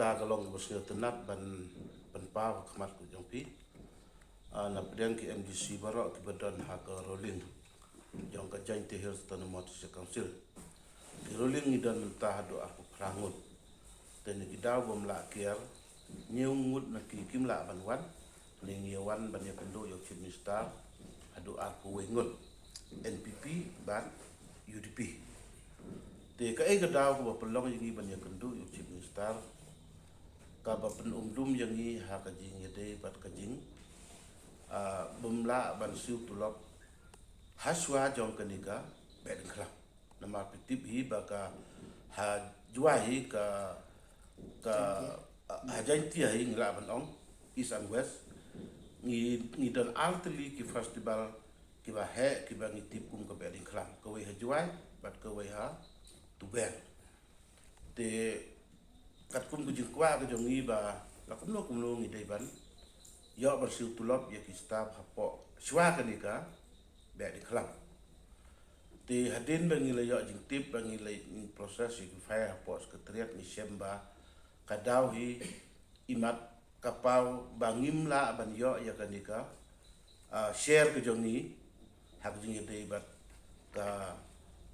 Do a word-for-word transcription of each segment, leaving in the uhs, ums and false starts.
Ta ka long kaba sngewtynnat ban pynpaw ha khmat ka jong phi. Ah, na pdeng ki M D C baroh kiba don ha ka ruling jong ka Jaintia Hills Autonomous District Council. Ki ruling ngi don mynta haduh arphew phra ngut. Te na ki daw bym lah kiar, hynñiew ngut na ki kim lah ban wan. Ngi ïa wan ban ïakynduh ïa u Chief Minister haduh arphew wei ngut, N P P bad U D P. Te kaei ka daw kaba pynlong ïa ngi ban ïakynduh ïa u Chief Minister, kaba pynumdum ïa ngi ha ka jingïadei bad ka jing, ah, bym lah ban siew tulop hashwa jong kane ka Behdieñkhlam. Namar phi tip hi ba ka ha Jowai hi ka, ka ha Jaintia hi ngi lah ban ong, East and West. Ngi, ngi don ar tylli ki festival kiba heh kiba ngi tip kum ka Behdieñkhlam, kawei ha Jowai bad kawei ha Tuber. Te katkum ka jingkwah ka jong ngi ba la kumno kumno ngi dei ban ïoh ban siew tulop ïa ki staff hapoh shwa kane ka Behdieñkhlam. Te hadien ba ngi la ïoh jingtip, ba ngi la, ngi process ïa ki file hapoh secretariat, ngi shem ba ka daw hi imat ka paw ba ngim lah ban ïoh ïa kane ka, ah, share ka jong ngi ha ka jingïadei bad ka,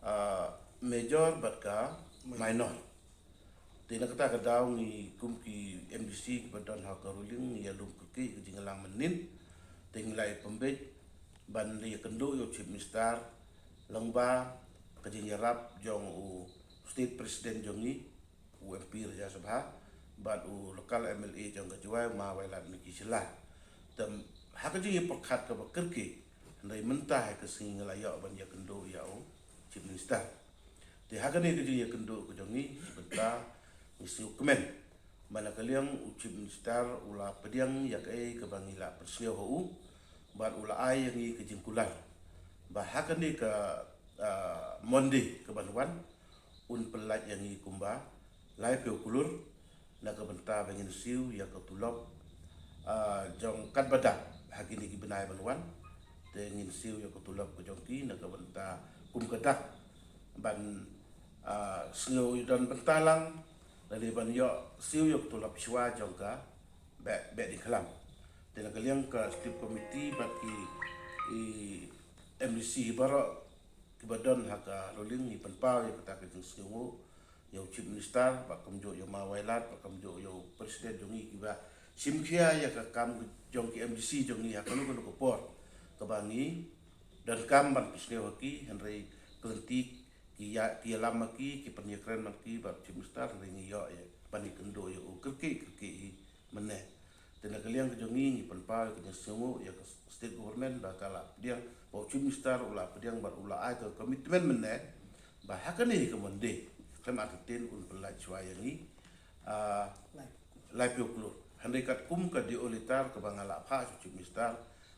ah, major bad ka minor. Te na kata ka daw ngi kum ki M D C kiba don ha ka ruling ngi ïalum kyrkieh ka jingïalang mynnin. Te ngi la ïa pynbeit ban ïakynduh ïa u Chief Minister lyngba ka jingïarap jong u State President jong ngi, u M P Rajya Sabha, bad u local M L A jong ka Jowai, Ma Wailadmiki Shylla. Te ha ka jingïapyrkhat kaba kyrkieh, hynrei mynta ha ka sngi ngi la ïoh ban ïakynduh ïa u Chief Minister. Te ha kane ka jingïakynduh ka jong ngi, mynta ngi sngewkmen ba na ka liang u Chief Minister u la pdiang ïa kaei kaba ngi la pynsngew ha u, bad u la ai ïa ngi ka jingkular ba ha kane ka, ah, Monday kaban wan, un pyllait ïa ngi kumba laiphew klur na ka bynta ba ngin siew ïa ka tulop, ah, jong katba dap ha kine ki bnai ban wan. Te ngin siew ïa ka tulop ka jong ki na ka bynta kum ka dak ban, ah, sngew ïa don bynta lang lane ban ïoh siew ïa ka tulop shwa jong ka Beh, Behdieñkhlam. Te na ka liang ka State Committee bad ki, i, M D C baroh kiba don ha ka ruling ngi pynpaw ïa kata ka jingsngewnguh ïa u Chief Minister, bad kumjuh ïa u Ma Wailad, bad kumjuh ïa u President jong ngi kiba shim khia ïa ka kam jong ki M D C jong ngi ha kano kano ka por kaba ngi donkam ban pynsngew ha ki, hynrei ka lynti ki ïa, ki ïalam ma ki, ki pynïakren ma ki bad u Chief Minister, hynrei ngi ïoh ïa ban ïakynduh ïa u kyrkieh kyrkieh hi mynne. Te na ka liang ka jong ngi ngi pynpaw ïa ka jingsngewnguh ïa ka State Government ba ka la pdiang, ba u Chief Minister u la pdiang bad u la ai ka commitment mynne ba ha kane ka Monday khlem artatien un pyllait shwa ïa ngi, ah, laiphew klur. Hynrei katkum ka D O letter kaba nga la phah sha u Chief Minister,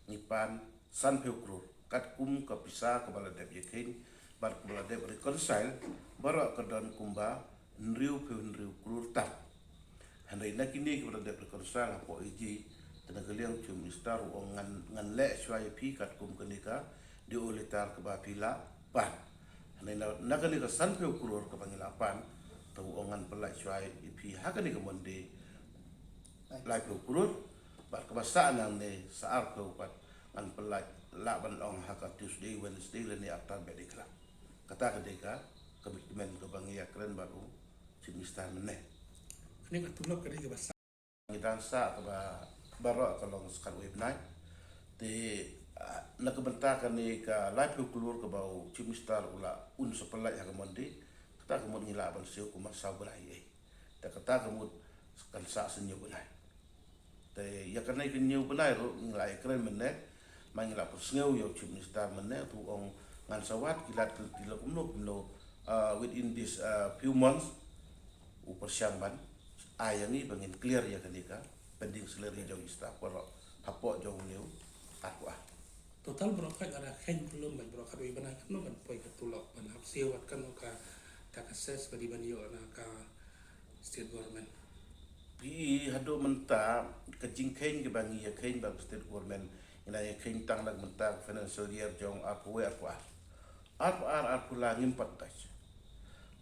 ngi pan sanphew klur katkum ka pisa kaba la dep ïakheiñ bad kaba la dep reconcile, baroh ka don kumba hynriewphew hynriew klur tam. Hynrei na kine kiba la dep reconcile hapoh A G, te na ka liang u Chief Minister u ong ngan, ngan leh shwa ïa phi katkum kane ka D O letter kaba phi la pan. Hynrei na, na kane ka sanphew klur kaba ngi la pan, te u ong ngan pyllait shwa ïa phi ha kane ka Monday laiphew klur, bad kaba sah nangne sa arphew pat ngan pyllait, lah ban ong ha ka Tuesday, Wednesday lane after Behdieñkhlam. Kata ka dei ka commitment kaba ngi ïakren bad u Chief Minister mynne. Kane ka tulop ka dei kaba sah. Ngi dang sah kaba baroh ka long sa khatwei bnai. Te, ah, na ka bynta kane ka laiphew klur kaba u Chief Minister u la, un sa pyllait ha ka Monday, kata ka mut ngi lah ban siew kumba saw bnai ei. Te kata ka mut kan sah sa hynñiew bnai. Te ïa kane ka hynñiew bnai ruh ngi la ïakren mynne, ma ngi la pynsngew ïa u Chief Minister mynne, te u ong ngan sa wad ki lad ki lynti la kumno kumno, ah, within this, ah, few months u pyrshang ban ai ïa ngi ba ngin clear ïa kane ka pending salary jong ki staff baroh hapoh jong une u arphew ar. Total baroh khoit lada kheiñ pynlong bad baroh khatwei bnai, katno ban poi ka tulop ban hap siew, bad katno ka, ka, ka cess ba dei ban ïoh na ka State Government? Phi i haduh mynta ka jingkheiñ kaba ngi ïakheiñ bad ka State Government, ngi la ïakheiñ tang na ka bynta ka financial year jong arphew wei arphew ar. Arphew ar arphew lai ngim pat touch.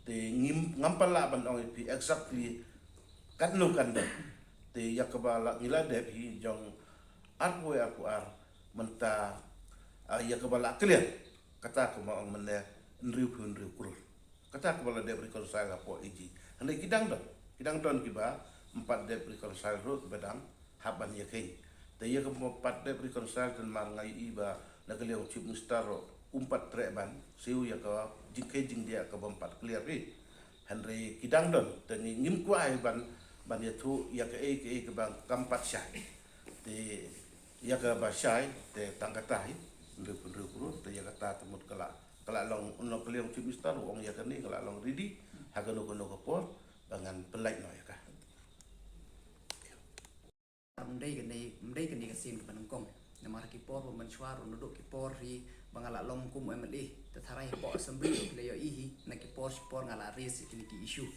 Te ngim, ngam pat lah ban ong ïa phi exactly Katno kan don. Te ïa kaba la ngi la dep hi jong arphew arphew ar mynta, ah, ïa kaba la clear. Kata kumba ong mynne hynriewphew hynriew klur. Kata kaba la dep reconcile hapoh A G. Hynrei ki dang don. Ki dang don kiba ym pat dep reconcile ruh kiba dang hap ban ïakheiñ. Te ïa kaba ym pat dep reconcile te namar nga ïohi ba na ka liang Chief Minister ruh um pat treh ban siew ïa ka jingkheiñ jingdiah kaba ym pat clear hi. Hynrei ki dang don, te ngi ngim kwah ban, ban ïathuh ïa kaei kaei kaba kam pat shai. Te ïa kaba shai te tang kata hi, hynriewphew hynriew klur, te ïa kata te mut ka la, ka la long, un long ka liang Chief Minister u ong ïa kane ka la long ready ha kano kano ka por ba ngan pynlait noh ïa ka. Ym dei kane, ym dei kane ka sien kaba nyngkong. Namar ki por ba mynshuwa ruh naduh ki por hi ba nga la long kum M L A, te tharai hapoh assembly ruh ki la ïohi hi, na ki por shi por nga la raise ïa kine ki issue.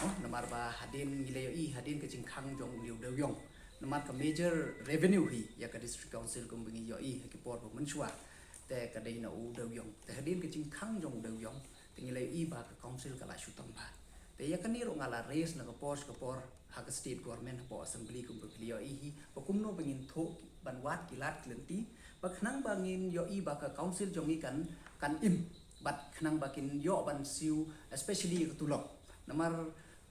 Oh, namar ba hadien ngi la ïohi hadien ka jingkhang jong u Dewiong. Namar ka major revenue hi ïa ka District Council kumba ngi ïohi ha ki por ba mynshuwa, te ka dei na u Dewiong. Te hadien ka jingkhang jong u Dewiong te ngi la ïohi ba ka council ka la shu tong bha. Te ïa kane ruh nga la raise na ka por sha ka por ha ka state government hapoh assembly kumba phi la ïohi hi, ba kumno ba ngin thoh ban wad ki lad ki lynti ba khnang ba ngin ïohi ba ka council jong ngi kan, kan im, bad khnang ba kin ïoh ban siew, especially ka tulop. Namar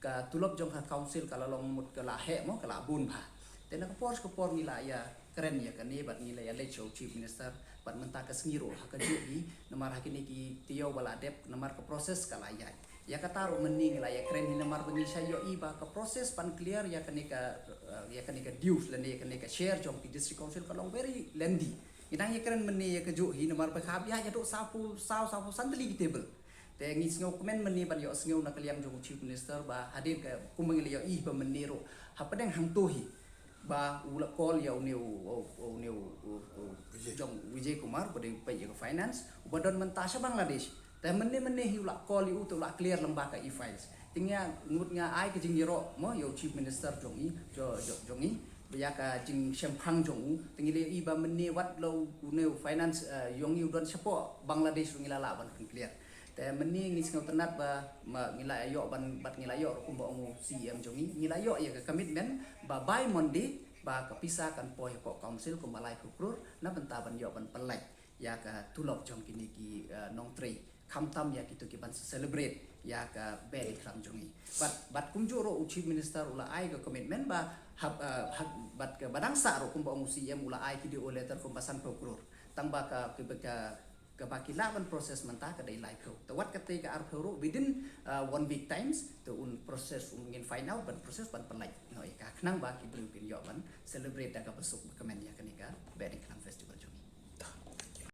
ka tulop jong ka council ka la long mut ka la heh mo, ka la bun bha. Te na ka por sha ka por ngi la ïa kren ïa kane bad ngi la ïa leit sha u Chief Minister, bad mynta ka sngi ruh ha kajuh hi, namar ha kine ki taïew ba la dep, namar ka process ka la ïaid. Ïa kata ruh mynne ngi la ïa kren hi namar ba ngi shait ïohi ba ka process ban clear ïa kane ka, eh, ïa kane ka dues lane ïa kane ka share jong ki District Council ka long very lengthy. Ngi dang ïa kren mynne ïa kajuh hi namar ba ka hap ïaid haduh sawphew saw, sawphew san tylli ki table. Te ngi sngew kmen mynne ban ïohsngew na ka liang jong u Chief Minister ba hadien ka, kumba ngi la ïohi ba mynne ruh hapdeng hangto hi ba u la call ïa une u, u, u, une u, u, u, Vijay. Jong Vijay Kumar, ba dei u peit ïa ka finance, uba don mynta sha Bangladesh. Te mynne mynne hi u la call ïa u, te u la clear lyngba ka e-files. Te nga mut nga ai ka jingïaroh mo ïa u Chief Minister jong ngi, jo-, jo-, jong ngi, ba ïa ka jingshemphang jong u, te ngi la ïohi ba mynne wat la u, une u finance, eh, jong ngi u don shapoh Bangladesh ruh ngi la lah ban pyn-clear. Te mynne ngi sngewtynnat ba, ma, ngi la ïoh ban, bad ngi la ïoh ruh kumba ong u C E M jong ngi, ngi la ïoh ïa ka commitment ba by Monday ba ka pisa kan poi hapoh council kumba laiphew klur na bynta ban ïoh ban pynlait ïa ka tulop jong kine ki, eh, nongtrei, khamtam ïa kito ki ban celebrate ïa ka Beit Ikram jong ngi. Bad, bad kumjuh ruh u Chief Minister u la ai ka commitment ba hap, eh, hap, bad kaba dang sah ruh kumba ong u C E M u la ai ki D O letter kumba sanphew klur. Tang ba ka, ka, ka kaba ki lah ban process mynta ka dei laiphew. Te wat katei ka arphew ruh within, uh, one week times, te un process, un ngin find out ban process ban pynlait noh ïa ka khnang ba ki briew kin ïoh ban celebrate da kaba suk ba kmen ïa kane ka Beit Ikram Festival jong ngi.